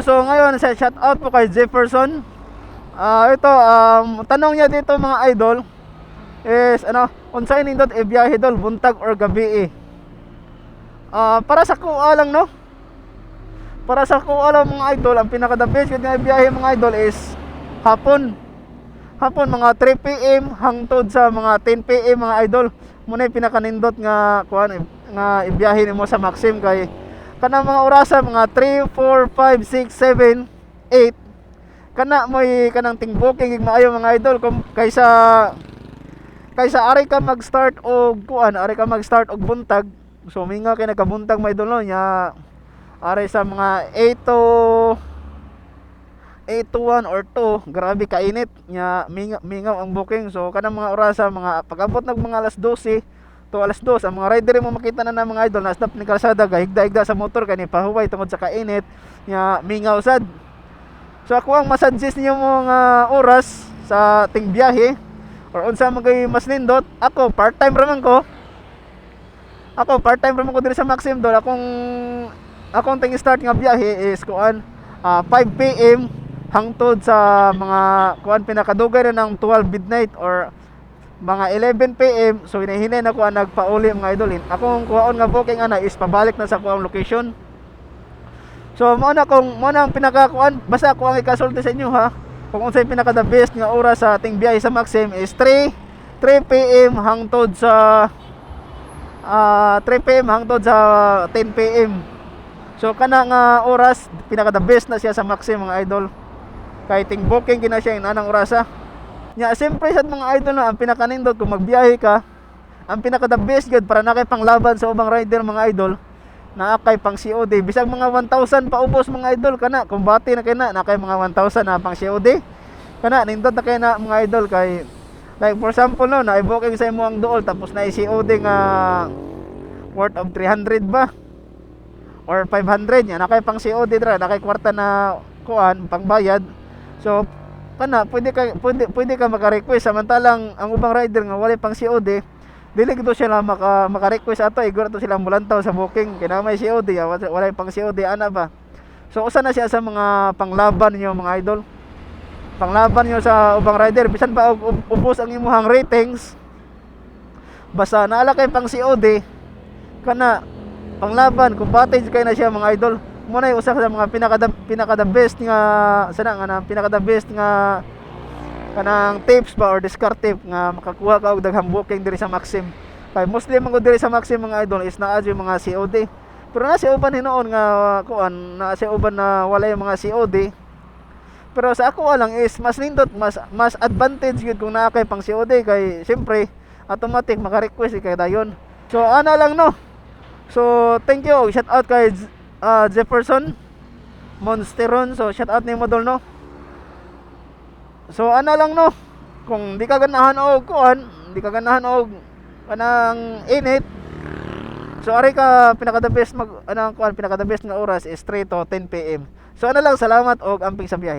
So ngayon, sa shout out po kay Jefferson. Ito, tanong niya dito, mga idol, is ano, unsay nindot ibiyahe, dol, buntag or gabi eh? Para sa kuha lang, no? Para sa kuha lang, mga idol, ang pinaka the best nga ibiyahe, mga idol, is hapon. Hapon, mga 3 PM hangtod sa mga 10 PM, mga idol. Muna yung pinakanindot nga kuan nga ibiyahe nimo sa Maxim kay kanang mga orasa, mga 3, 4, 5, 6, 7, 8, kana mo'y kanang ting booking gig maayo, mga idol, kung kaysa kaysa ari ka mag-start og kuan, ari ka mag-start og buntag. So mingaw kay nagkabuntag, mga idol, no? Nya ari sa mga 8 to 1 or 2, grabe kainit nya, mingaw ang booking. So kanang mga orasa, mga pag-abot ng mga alas 12 to alas 2, ang mga rider mo makita na mga idol na stop ni kalsada, gahigda-higda sa motor kani pahuway tungod sa kainit nya, mingaw sad. So ako ang masuggest niyo mga oras sa ting biyahe or unsa man kay mas nindot, ako part time ra man ko. Ako part time ra man ko diri sa Maxim, dol. Akong akong ting start nga biyahe is kuan, 5 PM hangtod sa mga kuan, pinakadugay na ng 12 midnight or mga 11 PM. So hinahinay na ko ang nagpauli, mga idol. Akong kuhaon nga booking ana is pabalik na sa kuang location. So mao na ang pinaka kuan, basta ako ang ikasulti sa inyo ha. Kung unsay pinaka the best nga oras sa ating biyahe sa Maxim is 3 PM hangtod sa 3 PM hangtod sa 10 PM. So kana nga oras, pinaka the best na siya sa Maxim, mga idol. Kay ting booking gina siya inanang orasa. Nya siyempre sa mga idol na ang pinakanindot kung magbiyahe ka, ang pinaka the best gyud para na kay panglaban sa ubang rider, mga idol, naa kay pang COD bisag mga 1,000 paubos, mga idol. Kana kumbate na kay na naa kay mga 1,000 na pang COD, kana nindot na kay na, mga idol, kay like for example, no, na booking sa imo ang duol tapos na COD nga worth of 300 ba or 500 nya, na kay pang COD dra, na kay kwarta na kuan pangbayad. So kana pwede ka maka-request, samantalang ang ubang rider nga walay pang COD, dili gid sila maka-request ato, igor to sila mulantaw sa booking kay na may COD, walay pang COD ana ba. So usa na siya sa mga panglaban niyo, mga idol, panglaban niyo sa ubang rider. Bisan pa og ubos ang imuhang ratings, basta naala kay pang COD, kana panglaban, kumbate kay na siya, mga idol. Mo na usa sa mga pinaka the best nga sana nga na pinaka the best nga kanang tips ba or diskarte nga makakuha ka og daghang booking diri sa Maxim, kay mostly man gud diri sa Maxim, mga idol, is naa yung mga COD. Pero na si uban hinuon nga kuan, na si uban na wala yung mga COD. Pero sa ako lang is mas nindot, mas mas advantage gyud kung naa kay pang COD kay siyempre automatic maka-request kay dayon. So ana lang, no? So thank you, shout out kay Jefferson Monsteron. So shout out nimo, dol, no? So ana lang, no? Kung di ka ganahan og kuan, di ka ganahan og kanang init, so ari ka pinaka the best mag anang kuan, pinaka the best nga oras is 3 to 10 PM. So ano lang, salamat og amping sa biyahe.